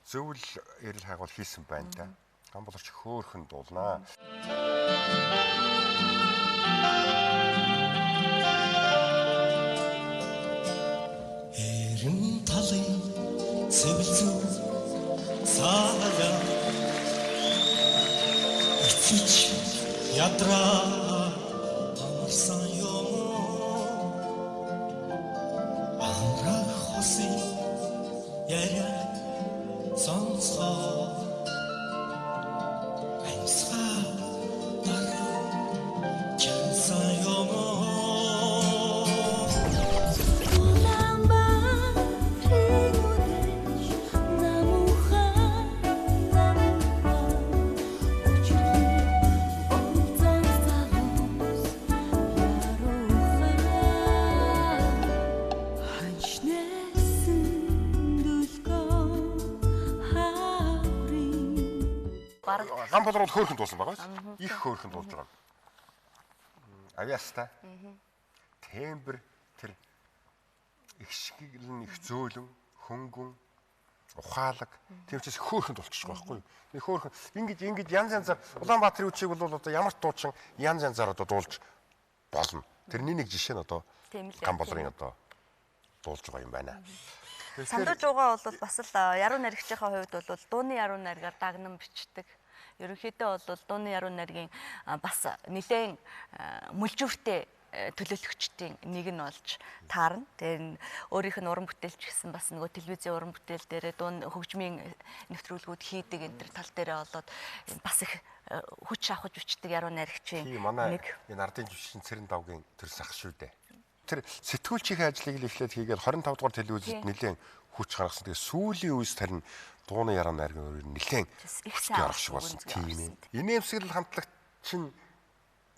зөвл эрэл хайгуул хийсэн байна да. Гам болорч хөөхөн дуулнаа. Эрен талын сэвэл зүр саалаа эцэж ядраа амарсан юм уу амрах хосын яриа сонсгоо амьсгаа дараа чансан юм уу. Гам болор бол хөөрхөн дуулсан байгаа биз? Их хөөрхөн дуулж байгаа. Авиаста. Тембр тэр их шиглэн их зөөлөн, хөнгөн, ухаалаг. Тийм учраас хөөрхөн дуулчих байгаа байхгүй юу? Нэг хөөрхөн ингэж янз янзаар Улаанбаатарын үчиг бол одоо ямар ч дуучин янз янзаар одоо дуулж болно. Тэрний нэг жишээ нь одоо гам болрын одоо дуулж байгаа юм байна. Сандуужуугаа бол бас л яруу найрагчийнхаа хувьд бол дууны яруу найргаар дагнан бичдэг. Ерөнхийдөө бол дууны яруу найргийн бас нэлээд мүлжүүртэй төлөөлөгчдийн нэг нь болж таарна. Тэгээ өөрийнх нь уран бүтээлч гэсэн бас нөгөө телевизийн уран бүтээл дээрээ дуун хөгжмийн нэвтрүүлгүүд хийдэг энэ төр тал дээрээ болоод бас их хүч авах бичдэг яруу найрагчийн нэг. Энэ ардын жүжигчин Цэрэн давгийн төр сах шүү дээ. Тэр сэтгүүлчийн ажлыг л эхлээд хийгээд 25 дугаар телевизэд нэлээд хүч гаргасан. Тэгээ сүүлийн үес тарин дууны яруу найргийн өөр нэлээд хүчтэй орох шиг болсон тийм ээ. Инээмсэглэл хамтлагт чинь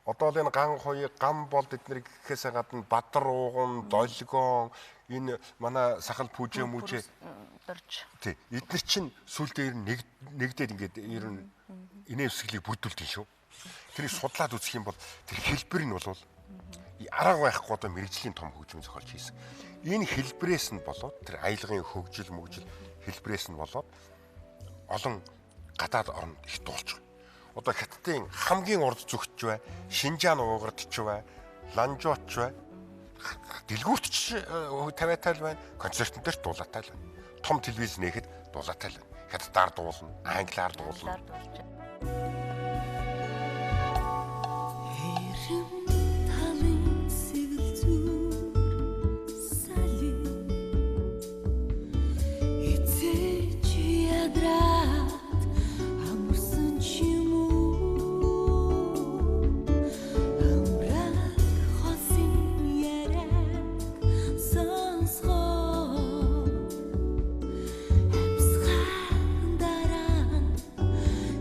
одоо л энэ ган хоёы, гам болд эднэр гэхээсээ гадна Бадар ууган, Долгион, энэ манай сахал пүүжээ мүжээ дорж. Тий. Эднэр чинь сүүлдээ ер нь нэгдээд ингээд ер нь инээмсэглийг бүрдүүлдэг шүү. Тэрийг судлаад үзэх юм бол тэр хэлбэр нь бол арга байхгүй одоо мэрэгжлийн том хөгжим зохиолж хийсэн. Энэ хэлбэрээс нь болоод тэр аялгын хөгжил мөгжил хэлбэрээс нь болоод олон гадаад оронд их дуулж байгаа. Одоо Хятадын хамгийн урд зүгтч бай, Шинжаан уугардч бай, Ланжууч бай, дэлгүүртч тавиатай л байна, концертэн дээр дуулаатай л байна. Том телевиз нээхэд дуулаатай л байна. Хятадаар дуулна, англиар дуулна.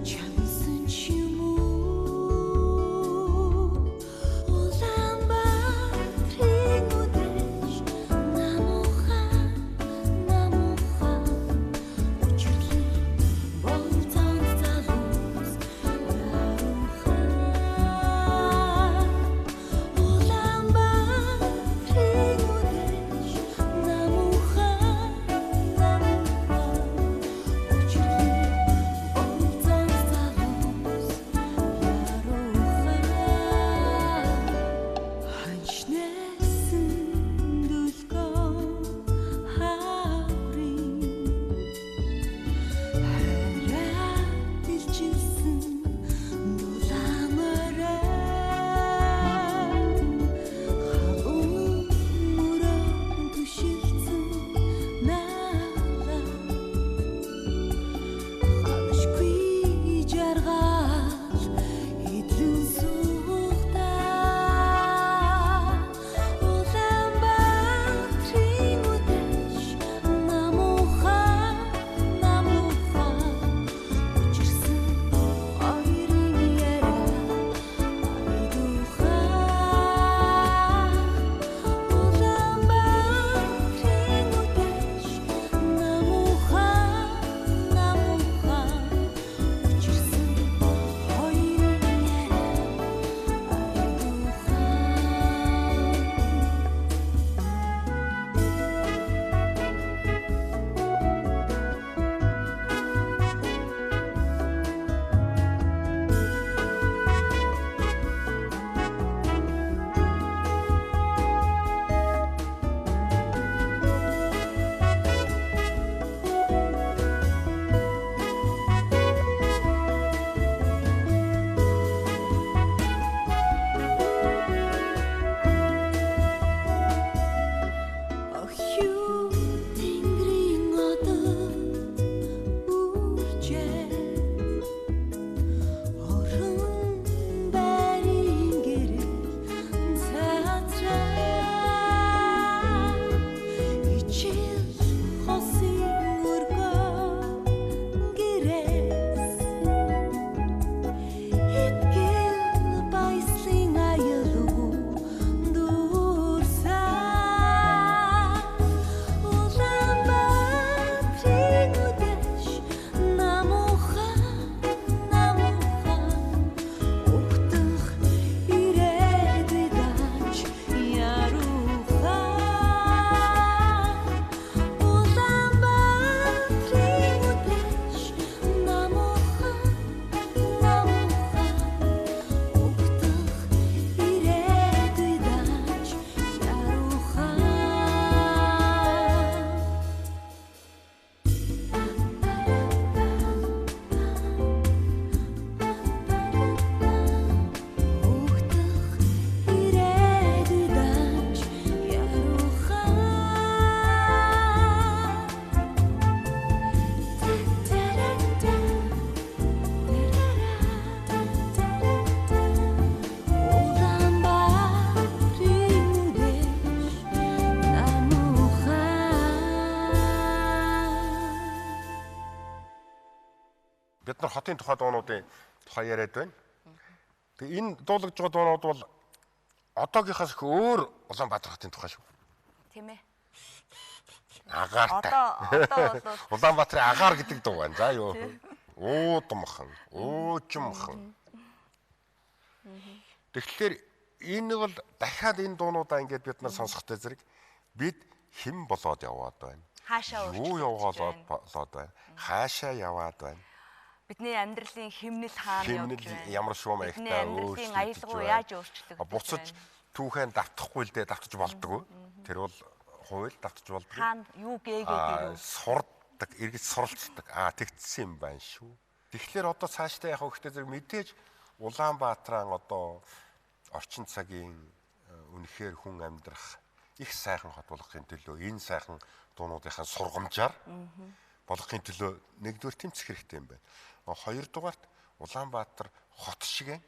Чамсан ч юм уу Бид нар хотын тухай дуунуудын тухай яриад байна. Тэгээ энэ дуулагдж байгаа дуунууд бол одоогийнхоос их өөр Улаанбаатар хотын тухай шүү. Тийм ээ. Агаартай. Одоо бол Улаанбаатарын агаар гэдэг дуу байна. За юу. Уудамхан, уужимхан. Тэгэхээр энэ бол дахиад энэ дуунуудаа ингээд бид нар сонсохтой зэрэг бид хэн болоод яваад байна? Хаашаа Юу яваад болоод байна? Хаашаа яваад байна? Бидний амьдралын химнэл хаана явж Химнэл байна? ямар шуум Бидний аягтай амьдралын өөрчлөгдөж аялгау байна? яаж өөрчлөгдөж Буцаж байна? түүхэн давтахгүй л дээ, давтаж болдгоо. Тэр бол хууль давтаж болдгоо. Хаана юу гээгээд ирв? Сурдаг, эргэж суралцдаг. Тэгтсэн юм байна шүү. Тэгэхээр одоо цаашдаа яг хөхтэй зэрэг мэдээж Улаанбаатаран одоо орчин цагийн үнэхээр хүн амьдрах их сайхан хот болгохын төлөө энэ сайхан дуунуудынхаа сургамжаар болгохын төлөө нэгдүгээр тэмцэх хэрэгтэй юм байна. Хоёрдугаарт Улаанбаатар хот шиг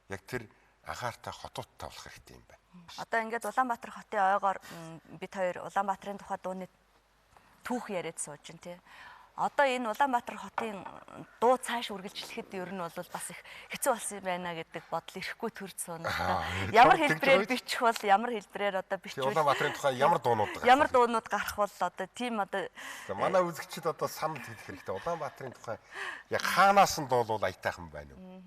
яг тэр агаартай хотуудтай болох хэрэгтэй юм байна. Одоо ингээд Улаанбаатар хотын ойгоор бид хоёр Улаанбаатарын тухай дууны түүх яриад сууж байна тий. Одоо энэ Улаанбаатар хотын дуу цааш үргэлжлэхэд ер нь бол бас их хэцүү болсон юм байна гэдэг бодол ирэхгүй төрж сууна. Ямар хэлбэрээр бичих бол ямар хэлбэрээр одоо бичвэл Улаанбаатарын тухай ямар дуунууд гарах ямар дуунууд гарах бол одоо тийм одоо манай үзэгчид одоо санал хэлэх хэрэгтэй. Улаанбаатарын тухай яг хаанаас нь дуулвал аятайхан байна уу?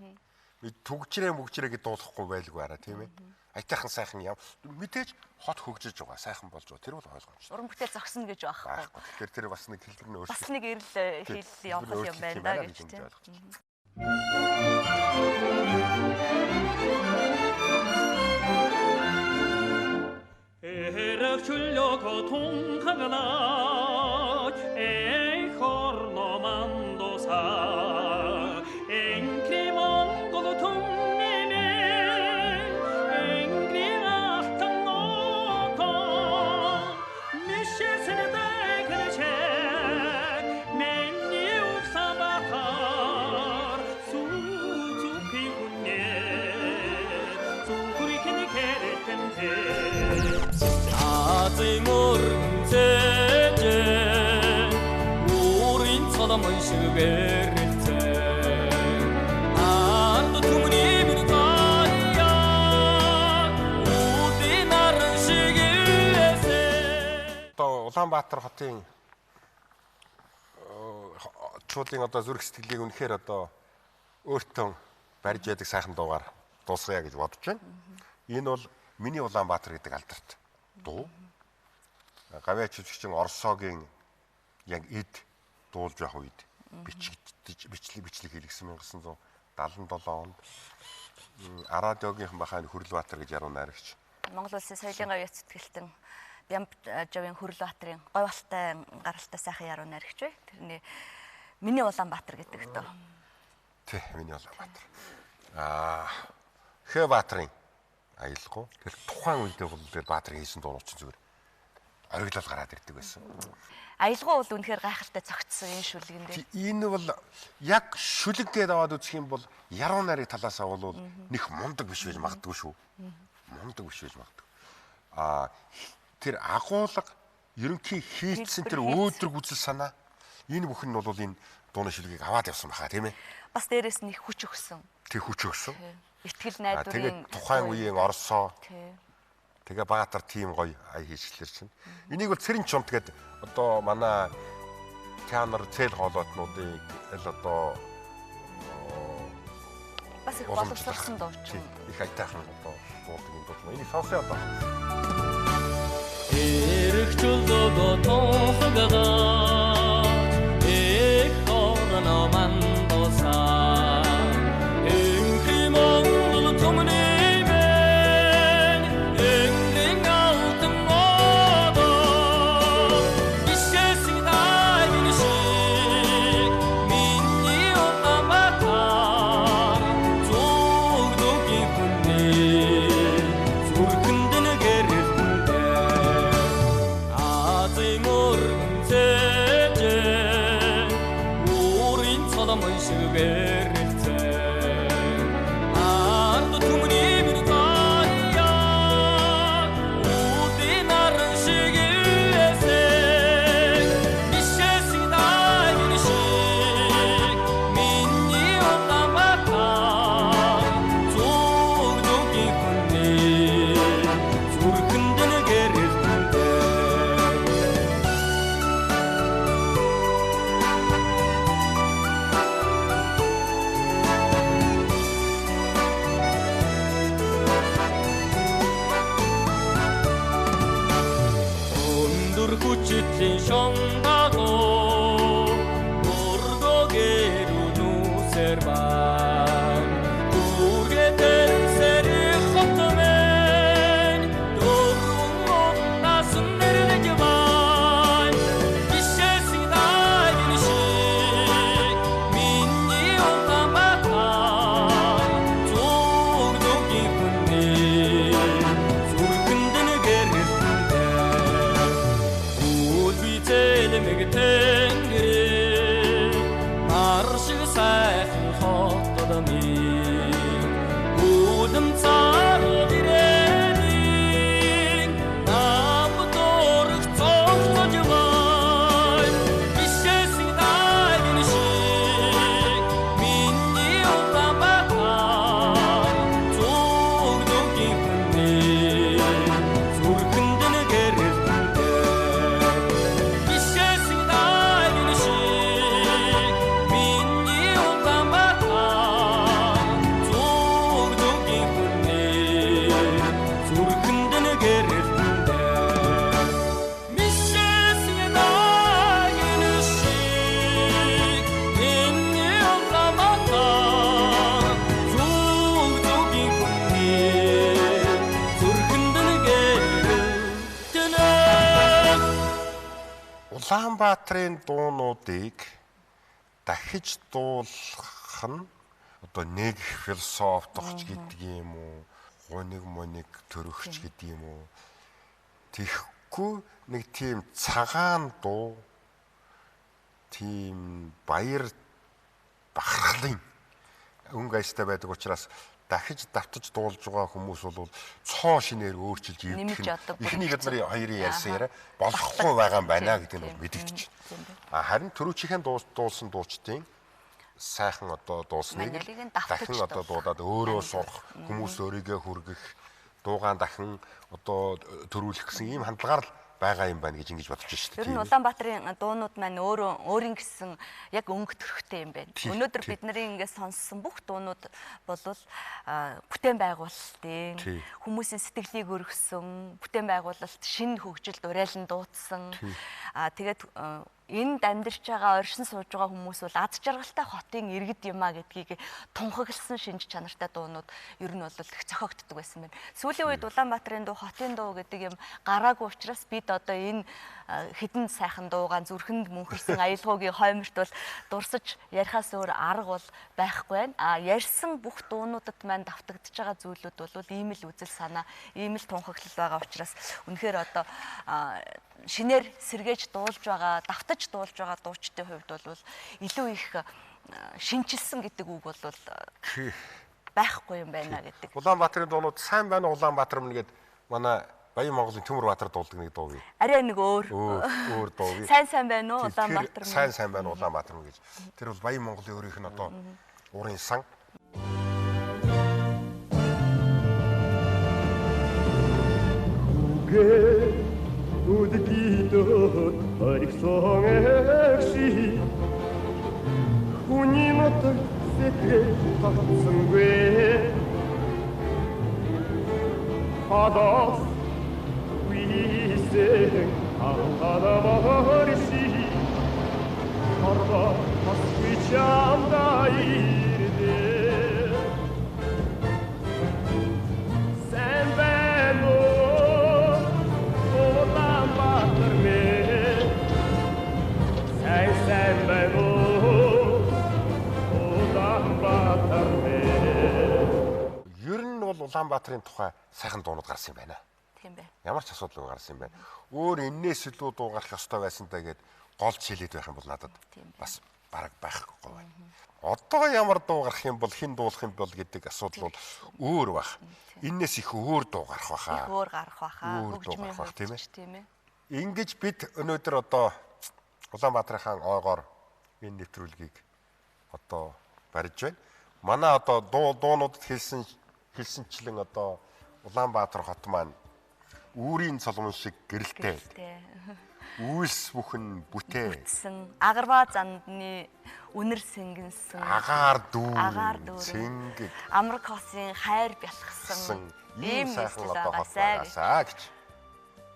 Түгжрээ мөгжрээ гэж дуулахгүй байлгүй араа тийм ээ. Аятайхан сайхан яв. Мэдээж хот хөгжиж байгаа, сайхан болж байгаа. Тэр бол ойлгомжтой. Уран бүтээл зогсно гэж байхгүй. Тэгэхээр тэр бас нэг хэлбэр нь өөрчлөлт. Бас нэг эрэл хэл явах юм байна да гэж тийм. Эрэг чөлөөгөө тунхаглаж эх орно мандуса Энгри Монгол түмнээ Энгри алтан отоо Мишсэн дэхнэчээ Миний Улаанбаатар Сүзүхи хүнээ Зүхрийн хэрэтэнтэй Азийн мөргөн цэжээ Өөрийн цоломон шиг гэрэлцээ Ард түмний минь гаяа Үүдийн наран шиг илээсэ. Одоо Улаанбаатар хотын чуулын одоо зүрх сэтгэлийг үнэхээр одоо өөртөө барьж яадаг сайхан дуугаар дуусгая гэж бодож байна. Энэ бол миний Улаанбаатар гэдэг алдарт дуу. Гавьяа жүжигчин Орсогийн яг эд дуулж явах үед бичигдэж бичлэг хийлгсэн 1977 онд Арадиогийнхан бахаа Хөрөлбаатар гэж яруу найрагч. Монгол улсын соёлын гавьяа зүтгэлтэн Бямжавын Хөрөлбаатарын говьалтай гаралтай сайхан яруу найрагч бай. Тэрний миний Улаанбаатар гэдэг дуу. Тий, миний Улаанбаатар. Хэ Баатарын аялгаа. Тэр тухайн үедээ бол тэр Баатар хийсэн дуунууд чинь зүгээр ориглол гараад ирдэг байсан. Аялгаа бол үнэхээр гайхалтай зөгцсөн энэ шүлгэн дээр. Энэ бол яг шүлэг гэдээ аваад үзэх юм бол яруу найрыг талаас авал нэх мундаг биш байж магадгүй шүү. Мундаг биш байж магадгүй. Тэр агуулга ерөнхий хийцэн тэр өөдрөг үзэл санаа энэ бүхэн нь бол энэ дууны шүлгийг аваад явсан баха тийм ээ. Бас дээрээс нь их хүч өгсөн. Тэг хүч өгсөн. Итгэл найдварын тэгээд тухайн үеийн Оросоо. Тий. Тэгээ Баатар тийм гоё ая хийчлэр чинь. Энийг бол цэрэн чумт гээд одоо манай театр цэл хоолойтнуудыг л одоо бас их боловсруулсан дуучин. Их аятайхан одоо дуудаг юм дуу. Энийг сонсъё одоо. Эрэг чөлөөгөө тунхаглаж эх орно мандуса Энгри Монгол түмний мэн Энгрийн алтан одоо Бишээсийн дайны шиг миний Улаанбаатар Зүгдүгийн хүнээ зүрхэнд нь гэрэлтэнтэй Азийн мөргөн Тэнгэрийн нар шиг сайхан хотод минь үлэм царууд ирэдийн нам дөрөх цогцож байна. Бишээсэн дайгын шиг миний Улаанбаатар зүг нүгийн хүний зүрхэнд нь гэрэлтэнтэй. Бишээсэн дайгын шиг миний Улаанбаатар зүг нүгийн хүний зүрхэнд нь гэрэлтэнтэй. Бишээсэн дайгын шиг миний Улаанбаатар зүг нүгийн хүний зүрхэнд нь гэрэлтэнэ. Улаанбаатарын дуунуудыг дахиж дуулах нь одоо нэг философтогч гэдэг юм уу, гуниг муниг төрөгч гэдэг юм уу. Тэгэхгүй нэг тийм цагаан дуу, тийм баяр бахархлын өнгө аястай байдаг учраас дахиж давтаж дуулж байгаа хүмүүс бол цоо шинээр өөрчилж Нэмж эвдэх одоо нь эхний бүр бид нарын хоёрын ярьсан Ааха. яриа болохгүй байгаа юм байна гэдэг нь бол Тийм, мэдэгдэж тийм байна. байна. А харин түрүүчийнхэн дуулсан дуучдын сайхан одоо дуусныг л Манилыг нь давтаж дахин одоо дуулах. дуудаад өөрөө сурах, хүмүүс өөрийгөө хүргэх, дуугаан дахин одоо төрүүлэх гэсэн ийм хандлагаар л байгаа юм байна гэж ингэж бодож шүү Ер дээ. нь Улаанбаатарын дуунууд маань өөрөө өөрийн гэсэн яг өнгө төрхтэй юм байна. Тийм, Өнөөдөр тийм. бид нарын ингээд сонссон бүх дуунууд болвол бүтээн байгуулалтын Тийм. хүмүүсийн сэтгэлийг өргөсөн, бүтээн байгуулалт шинэ хөгжилд урайлан дуудсан. Тэгээд энд амьдарч байгаа, оршин сууж байгаа хүмүүс бол аз жаргалтай хотын иргэд юм а гэдгийг тунхагласан шинж чанартай дуунууд ер нь бол их зохиогддог байсан байна. Сүүлийн үед Улаанбаатарын дуу, хотын дуу гэдэг юм гараагүй учраас бид одоо энэ хэдэн сайхан дуугаан зүрхэнд мөнхөрсөн аялгаугийн хойморт бол дурсаж ярихаас өөр арга бол байхгүй байна. А ярьсан бүх дуунуудад маань давтагдж байгаа зүйлүүд бол ийм л үзэл санаа, ийм л тунхаглал байгаа учраас үнэхээр одоо шинээр сэргээж дуулж байгаа, давтаж дуулж байгаа дуучдын хувьд бол илүү их шинчилсэн гэдэг үг бол байхгүй юм байна гэдэг. Улаанбаатарын дуунууд сайн байна Улаанбаатар мөн гээд манай Баян Монголын Төмөр Баатар дуулдаг нэг дуу бий. Арай нэг өөр. Өөр дуу бий. Сайн сайн байна уу Улаанбаатар мөн. Сайн сайн байна Улаанбаатар мөн гэж. Тэр бол Баян Монголын өөрийнх нь одоо урын сан. Үгэ үдгийдөө орхисон эгши хүний нутаг сэтгэл татсангүй хадас висэн хадамарши харва тасгүй чамда ирдэ сайн байна уу Улаанбаатар минь сайн сайн байна уу Улаанбаатар минь. Ер нь бол Улаанбаатарын тухай сайхан дуунууд гарсан юм байна. Тийм байна. Ямар ч асуудалгүй гарсан юм байна. Өөр энээс илүү дуу гарах ёстой байсан даа гэд голж хэлээд байх юм бол надад бас бараг байхгүй байна. Одоо ямар дуу гарах юм бол хэн дуулах юм бол гэдэг асуудал бол өөр бах. Энээс их өөр дуу гарах баха. Их өөр гарах баха. Өөр дуу Хөгжмийн гарах бах, тийм ээ. хувьд ч тийм ээ. Ингэж бид өнөөдөр одоо Улаанбаатарын ойгоор энэ нэвтрүүлгийг одоо барьж байна. Манай одоо дуунуудад хэлсэнчлэн одоо Улаанбаатар хот маань үүрийн цолмон шиг гэрэлтэй. Гэрэлтэй. Үйлс бүхэн бүтээ. Бүтсэн. Агарваа зандны үнэр сэнгэнсэн. Агаар дүүр. Агаар дүүрэн. Цэнгэг. Амраг хосын хайр бялхсан. Ийм сайхан нийслэл одоо хот байгаасай гэж. байгаасаа гэж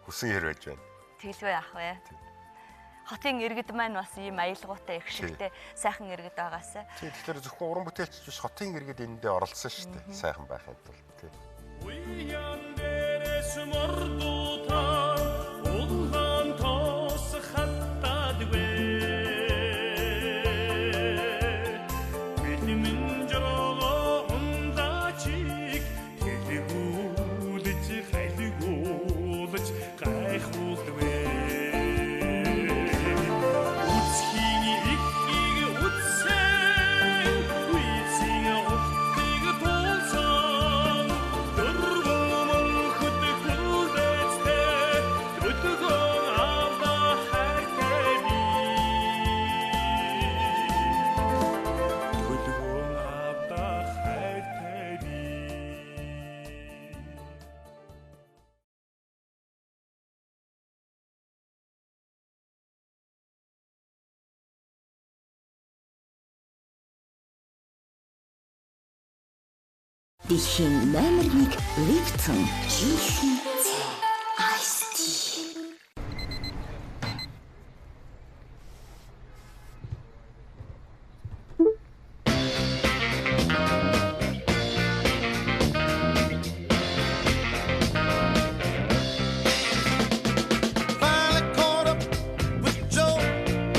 хүсэн хэр байж байна. Тэгэлгүй яах вэ? Хотын иргэд маань бас ийм аялгаутай их шигтэй сайхан иргэд байгаасай. Тийм, тэгэхээр зөвхөн уран бүтээлч биш хотын иргэд энэндээ оролцсон шүү дээ. Сайхан байхын тулд тийм. Уян дээрээс мордуудаа улаан тоос хаттадгүй. Бэлмэн жороо ундаачиг хэлгүүлж хайлгуулж гайхуулдгүй. Дэлхийн номер 1 Lipton жилийн